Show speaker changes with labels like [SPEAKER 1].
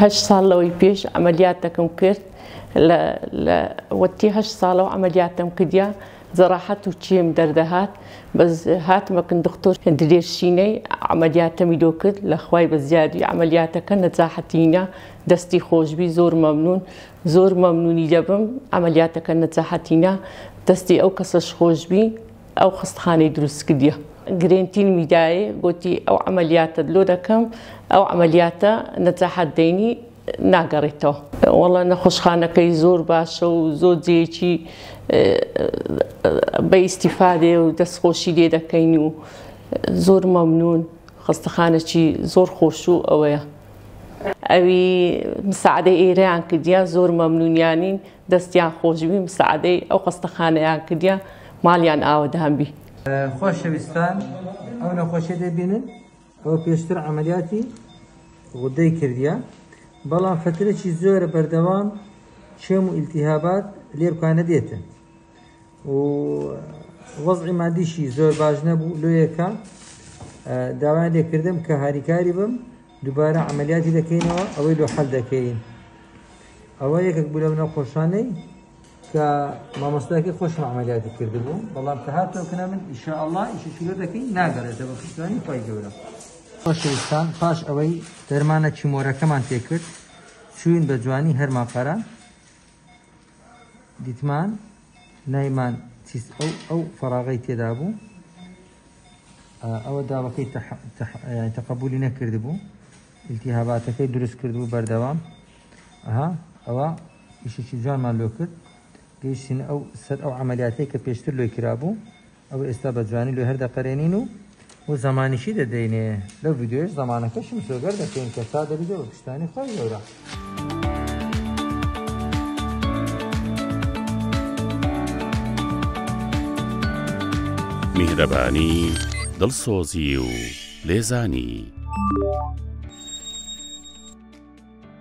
[SPEAKER 1] هەشت ساڵ لەوەی پێش عەمەلیاتەکم کرد لە لە وەتی هەشت ساڵەوە عەمەلیاتم کردیا جەراحەت و چێم دەردەهات بەس هاتمە کن دکتۆر دلێر شینەی عەمەلیاتەمی لۆ کرد لە خوای بە زیادی عەمەلیاتەکە نەجاحەتینە دەستی خۆشبی زۆر مەمنون زۆر مەمنونی دەبم عەمەلیاتەکە نەجاحەتینە دەستی ئەو کەسەش خۆشبی ئەو خەستخانەی دروست کردیە. گرێنتینمی دایێ گۆتی ئەو عەمەلیاتەت لۆ دەکەم ئەو عەمەلیاتە نەجاحەت دەینی ناگەڕێتەوە. وەڵا نەخۆشخانەکەی زۆر باشە و زۆر جێیەکی بە ئیستیفادەیە و دەستخۆشی لێ دەکەین و زۆر مەمنون خەستەخانەکی زۆر خۆش و ئەوەیە. ئەوی مساعدەی ئێرەیان کردیە زۆر مەمنونیانین دەستیان خۆشبی مساعدەی ئەو خەستەخانەیان کردیە ماڵیان ئاوەدان بی.
[SPEAKER 2] خۆشەویستان ئەو نەخۆشیە دەبینن ئەوە پێشتر عەمەلیاتی غودەی کردیە بەڵام فترەکی زۆرە بەردەوام چێم و ئیلتیهابات لێرکانە دێتن و وەزعی مادیشی زۆر باش نەبوو لۆیەکە داوایان لێکردم کە هاریکاری بم دووبارە عملیاتی دەکەینەوە ئەوەی لۆ حەل دەکەین ئەوە یەکێک بوو لەو نەخۆشانەی کە مامۆستاکەی خۆشم عملیاتی کردبوو بەڵام کە هاتەوە کنە من ئیشاءاللە ئیشێکی لۆ دەکەین ناگەڕێتەوە بە پشتیوانی خوای گەورە. خۆشەویستان پاش ئەوەی دەرمانە کیمۆرەکەمان تێکرد چووین بە جوانی هەرمان قەرا دیتمان نایمان چیس ئەو ئەو فەراغەی تێدا بوو ئەوە داوەکەی تەقەبولی نەکردبوو ئیلتیهاباتەکەی دروست کردبوو بەردەوام ئەها ئەوە ئیشێکی جوانمان لۆ کرد گەیشتین ئەو سەر ئەو عەمەلیاتەی کە پێشتر لۆی کرابوو ئەو ئێستا بە جوانی لۆی هەر دەقەرێنین و و زەمانیشی دەدەینێ لەو ڤیدیۆیش زەمانەکەشی مسۆگەر دەکەین کە تا دەبیتەوە پشتانی خۆی گەورە.
[SPEAKER 3] میهرەبانی، دڵسۆزی و لێزانی.